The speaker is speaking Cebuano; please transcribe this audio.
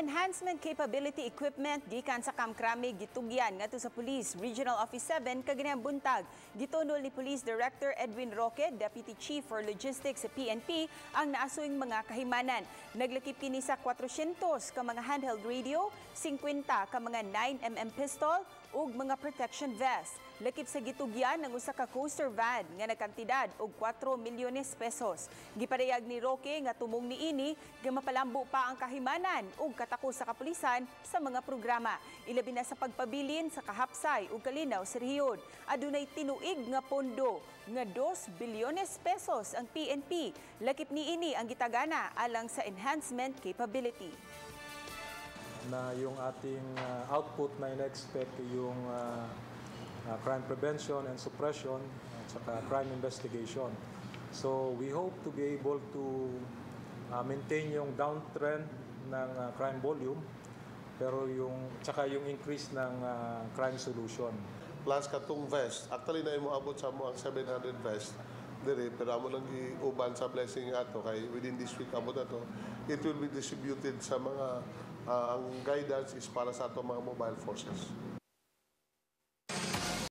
Enhancement Capability Equipment gikan sa Camp Crame gitugyan ngadto sa Police Regional Office 7 kaganihang buntag. Gitunol ni Police Director Edwin Roque, Deputy Chief for Logistics sa PNP, ang naasuing mga kahimanan. Naglakip kini sa 400 ka mga handheld radio, 50 ka mga 9 mm pistol ug mga protection vest. Lakip sa gitugyan ang usa ka coaster van nga nagkantidad og 4 milyones pesos. Gipadayag ni Roque nga tumong niini nga mapalambo pa ang kahimanan ug katako sa kapulisan sa mga programa. Ilabi na sa pagpabilin sa kahapsay ug kalinaw sa rehiyon. Adunay tinuig nga pondo nga 2 bilyones pesos ang PNP. Lakip niini ang gitagana alang sa enhancement capability. Na yung ating output na in-expect, yung crime prevention and suppression at saka crime investigation. So we hope to be able to maintain yung downtrend ng crime volume pero yung tsaka yung increase ng crime solution. Plus katong vest, actually na imo abot sa mo ang 700 vest dire, pero amo lang giuban sa blessing ato kay within this week abot ato. It will be distributed sa mga ang guidance is para sa ato mga mobile forces.